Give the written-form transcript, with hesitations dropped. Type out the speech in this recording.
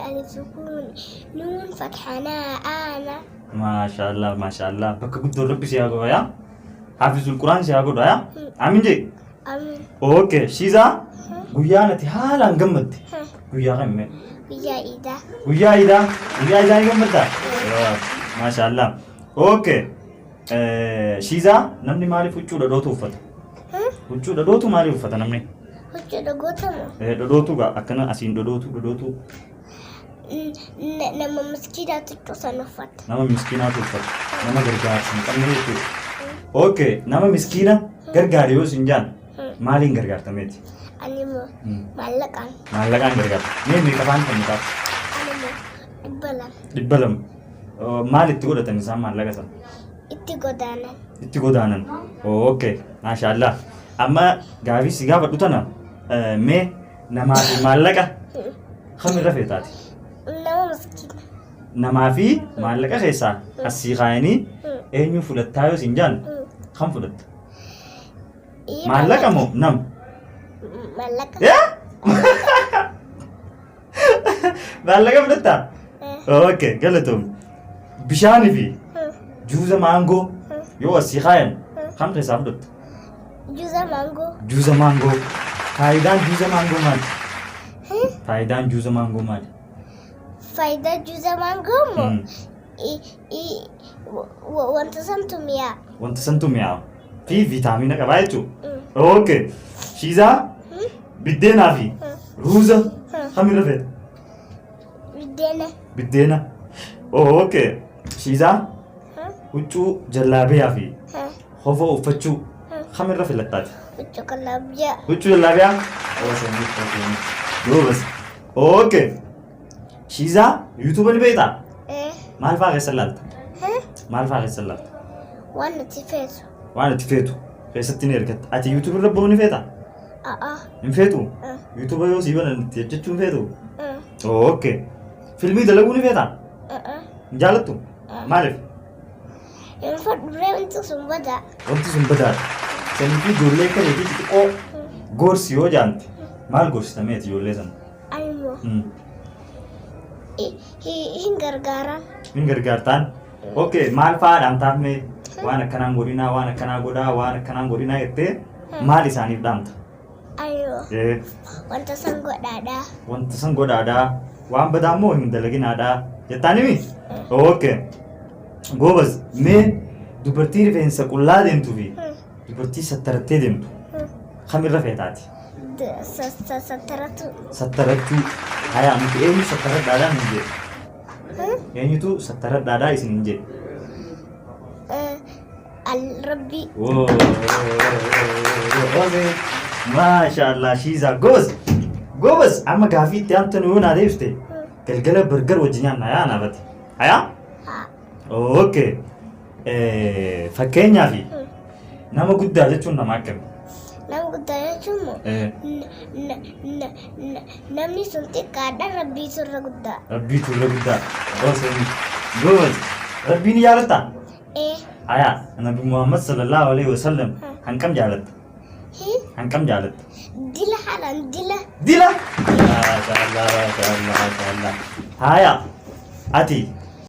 Alif sukuun, nuun fatha naa aana. Maashaallah maashaallah bakka guddoo rabbi si haa godhu yaa. Haafizul Quraan si haa godhu yaa. Amiin jee. Amiin. Okay Shiizaa guyyaan ati haalaan gammadde guyyaa kam mee? Guyyaa iidaa. Guyyaa iidaa guyyaa iidaa ni gammaddaa? Maashaallah. Okay Shiizaa namni maaliif huccuu dhadhootu uffata? Huccuu dhadhootu maaliif uffata namni? Huccuu dhagootamu. Dhodhootu gaa akkana asiin dhodhootu dhodhootu Nama miskiinaatu huccuu sana uffata. Nama miskiinaatu uffata. Nama gargaarsa hin qabne jechuudha. Okay, nama miskiina gargaari yoo isin jaan maaliin gargaartameeti? Ani immoo maallaqaan. Maallaqaan gargaarta. Mee meeqa faan kennitaaf? Ani immoo 200. 200. Maal itti godhatan isaan maallaqa sana? Itti godaanan. Itti godaanan. Okay, maashaallah. Amma gaafii si gaafadhu tana mee namaa fi maallaqa kamirra feetaati? Nama miskiina. Namaa fi maallaqa keessaa asii kaayanii eenyu fudhattaa yoo siin jaan kam fudhatta? Maallaqa moo nama? Maallaqa. Maallaqa fudhattaa? Okay, galatoom. Bishaanii fi juuza maangoo yoo asii kaayan kam keessaa fudhatta? Juuza maangoo. Juuza maangoo. Faayidaan juuza maangoo maali? Faayidaan juuza maangoo maali? Faayidaa juuza maangoo moo wanta santu mi'aa. Wanta santu mi'aawa. Fi viitaamina qabaa jechuudha. Okay. Shiizaa biddeenaa fi ruuza kamirra feeta? Biddeena. Biddeena. Okay. Shiizaa huccuu jallaabiyaa fi hofoo uffachuu kamirra filattaati? Huccuu jallaabiyaa. Huccuu jallaabiyaa? Osoo Duubas. Okay. Shiizaa yuutuuba ni beektaa? Maal fa'aa keessa ilaalta? Maal fa'aa keessa ilaalta? Waan nuti feetu. Waan itti feetu keessatti ni ergatta. Ati yuutuuba irra ba'uu ni feetaa? A'aa. Hin feetu? Yuutuuba yoo sii banan itti hojjechuu hin feetu? Okay. Filmii dalaguu ni feetaa? A'aa. Hin jaalattu? Maaliif? Hin fudhuree wanti sun badaa. Wanti sun badaadha. Sanii fi ijoollee akka keetii xixiqqoo gorsi yoo jaante maal gorsita meeti ijoollee sana? Ani immoo hin gargaaran. Hin gargaartaan? Okay, maal fa'aa dhaamtaaf mee? Waan akkanaan godhinaa, waan akkanaa godhaa, waan akkanaan godhinaa jettee maal isaaniif dhaamta? Ani wanta san godhaadhaa. Wanta san godhaadhaa, waan badaa immoo hin dalaginaadhaa jettaanimi? Okay. Goobaz, mee dubartii rifeensa qullaa deemtuu fi dubartii sattarattee deemtu kamirra feetaati? Sattaratu. Sattarachuu. Hayaa nuti eenyu sattaradhaadhaa hin jedhu. Eenyutu sattaradhaadhaa isin hin jedhu. Rabbii. Maasha Allah shiizaa goobaz. Goobaz amma gaafii itti aantu yoo naa deebiste galgala bargar wajjin nyaanna yaa naafati. Hayaa? Okay. Fakkeenyaaf nama guddaa jechuun nama akkami? Nama guddaa jechuun moo namni sun xiqqaadha rabbiitu irra guddaa. Rabbiitu irra guddaa. Osoo goobaz. Rabbii ni jaalattaa? Ee. Hayaa Nabi Muhammad sallallahu alaihi wasallam hanqam jaalatta? Hanqam jaalatta? Dila haalaan dila. Dila? Maashaallah maashaallah maashaallah. Hayaa ati